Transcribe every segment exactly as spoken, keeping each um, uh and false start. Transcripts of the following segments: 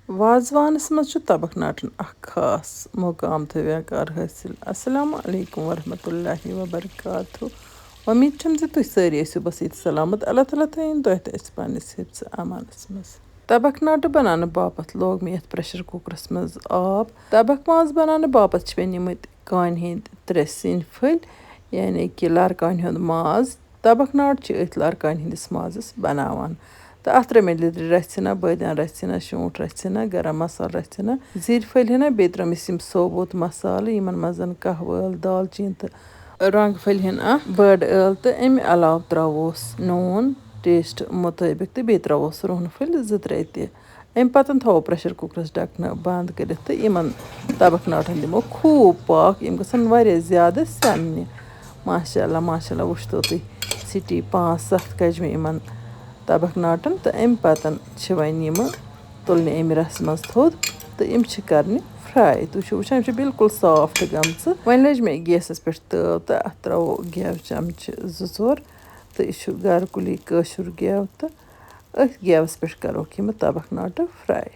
وازوانَس منٛز چھُ تَبَکھ ناٹَن اَکھ خاص مُقام تہٕ ویقار حٲصِل۔ السلام علیکم ورحمۃ اللہ وبرکاتہ۔ اُمید چھَم زِ تُہۍ سٲری ٲسِو بس ییٚتہِ سلامت۔ اللہ تعالیٰ تھٲیِن تۄہہِ تہٕ اَسہِ پنٛنِس حِفظِ امانَس منٛز۔ تَبَکھ ناٹہٕ بَناونہٕ باپَتھ لوگ مےٚ یَتھ pressure cookerَس منٛز آب۔ تَبَکھ ماز بَناونہٕ باپَتھ چھِ مےٚ نِمٕتۍ کانہِ ہِنٛدۍ ترٛےٚ سِنۍ پھٔلۍ، یعنی کہِ لَرٕ کانہِ ہُنٛد ماز۔ تَبَکھ ناٹہٕ چھِ أتھۍ لَرٕ کانہِ ہِنٛدِس مازَس بَناوان۔ تہٕ اَتھ ترٲے مےٚ لیٚدرِ رَژھِ ہنا، بٲدیان رَژھِ ہنا، شونٛٹھ رَژھِ ہنا، گرم مصالہٕ رَژھِ ہنا، زِرۍ پھٔلۍ ہنا، بیٚیہِ ترٲومَس یِم ثوبوٗت مصالہٕ، یِمَن منٛز کاہ وٲل، دالچیٖن تہٕ رۄنٛگ پھٔلۍ ہن اَکھ بٔڑ ٲل، تہٕ اَمہِ علاوٕ ترٛاووس نوٗن taste مُطٲبِق تہٕ بیٚیہِ ترٛاووس رُہنہٕ پھٔلۍ زٕ ترٛےٚ تہِ۔ اَمہِ پَتہٕ تھاوو pressure cookerَس ڈَکھنہٕ بنٛد کٔرِتھ تہٕ یِمَن تَبَکھ ناٹَن دِمو خوٗب پاکھ۔ یِم گژھن واریاہ زیادٕ سٮ۪ننہِ۔ ماشاء اللہ، ماشاء اللہ، وٕچھتو تُہۍ، سِٹی پانٛژھ ستھ کَجہِ مےٚ یِمَن تَبَکھ ناٹَن۔ تہٕ اَمہِ پَتہٕ چھِ وۄنۍ یِمہٕ تُلنہِ اَمہِ رَسہِ منٛز تھوٚد تہٕ یِم چھِ کَرنہِ fry۔ تُہۍ چھِو وٕچھان، یِم چھِ بالکل soft گٔمژٕ۔ وۄنۍ لٔج مےٚ گیسَس پٮ۪ٹھ تٲو تہٕ اَتھ ترٛاوو گٮ۪و چَمچہٕ زٕ ژور۔ تہٕ یہِ چھُ گَرٕ کُلی کٲشُر گٮ۪و تہٕ أتھۍ گیوَس پٮ۪ٹھ کَروکھ یِم تَبَکھ ناٹہٕ fry۔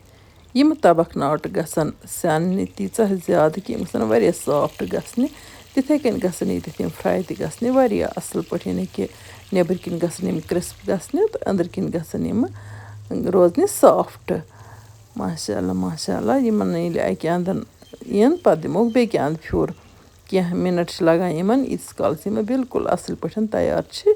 یِم تَبَکھ ناٹہٕ گژھن سٮ۪ننہِ تیٖژاہ زیادٕ کہِ یِم گژھن واریاہ soft گژھنہِ۔ تِتھَے کٔنۍ گژھن ییٚتٮ۪تھ یِم fry تہِ گژھنہِ واریاہ اَصٕل پٲٹھۍ، یعنی کہِ نیٚبٕرۍ کِنۍ گژھن یِم crisp گژھنہِ تہٕ أنٛدٕرۍ کِنۍ گژھن یِم روزنہِ soft۔ ماشاء اللہ، ماشاء اللہ، یِمَن ییٚلہِ اَکہِ اَنٛدَن یِن، پَتہٕ دِموکھ بیٚکہِ اَنٛدٕ پھیُر۔ کینٛہہ minute چھِ لَگان یِمَن، ییٖتِس کالَس یِم بالکل اَصٕل پٲٹھۍ تیار چھِ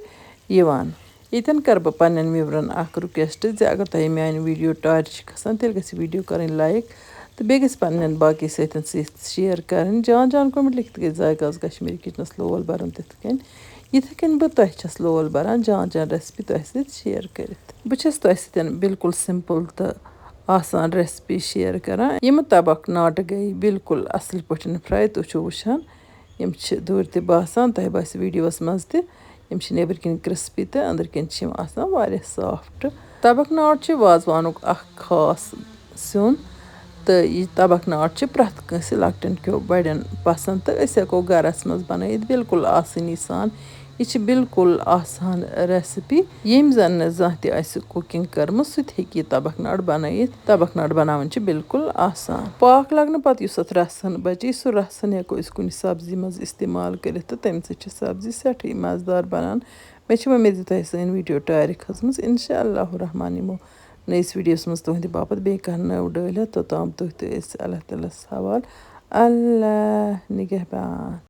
یِوان۔ ییٚتٮ۪ن کَرٕ بہٕ پنٛنٮ۪ن viewerن اَکھ request زِ اگر تۄہہِ میٛانہِ video ٹارِ چھِ کھَسان، تیٚلہِ گژھِ video کَرٕنۍ like تہٕ بیٚیہِ گژھِ پنٛنٮ۪ن باقٕے سۭتٮ۪ن سۭتۍ share کَرٕنۍ۔ جان جان comment لیکھِتھ گٔے ذایقہٕ آز کشمیٖری kitchenس لول بَرُن تِتھ کٔنۍ، یِتھَے کٔنۍ بہٕ تۄہہِ چھَس لول بَران جان جان recipe تۄہہِ سۭتۍ share کٔرِتھ۔ بہٕ چھَس تۄہہِ سۭتۍ بالکل simple تہٕ آسان recipe share کَران۔ یِم تَبَکھ ناٹہٕ گٔے بالکل اَصٕل پٲٹھۍ fry، تُہۍ چھِو وٕچھان۔ یِم چھِ دوٗرِ تہِ باسان، تۄہہِ باسہِ videoس منٛز تہِ، یِم چھِ نیٚبٕرۍ کِنۍ crispy تہٕ أنٛدٕرۍ کِنۍ چھِ یِم آسان واریاہ soft۔ تَبَکھ ناٹہٕ چھِ وازوانُک اَکھ خاص سیُن، تہٕ یہِ تَبَکھ ناٹہٕ چھِ پرٛٮ۪تھ کٲنٛسہِ لۄکٹٮ۪ن کیو بَڑٮ۪ن پَسنٛد، تہٕ أسۍ ہٮ۪کو گَرَس منٛز بَنٲیِتھ بالکل آسٲنی سان۔ یہِ چھِ بالکل آسان recipe۔ ییٚمۍ زَن نہٕ زانٛہہ تہِ آسہِ cooking کٔرمٕژ، سُہ تہِ ہیٚکہِ یہِ تَبَکھ ناٹہٕ بَنٲیِتھ۔ تَبَکھ ناٹہٕ بَناوٕنۍ چھِ بالکل آسان۔ پاکھ لَگنہٕ پَتہٕ یُس اَتھ رَس ہن بَچہِ، سُہ رَس ہن ہٮ۪کو أسۍ کُنہِ سبزی منٛز استعمال کٔرِتھ تہٕ تَمہِ سۭتۍ چھِ سبزی سٮ۪ٹھٕے مَزٕدار بَنان۔ مےٚ چھِ وۄمید زِ تۄہہِ سٲنۍ video ٹارِ کھٔژمٕژ۔ اِنشاء اللہ الرحمٰن یِمو نٔیِس videoس منٛز تُہٕنٛدِ باپَتھ بیٚیہِ کانٛہہ نٔو ڈٲلۍ ہٮ۪تھ۔ توٚتام تُہۍ تہٕ أسۍ اللہ تعالیٰ ہَس حوالہٕ۔ اللہ نِگہبان۔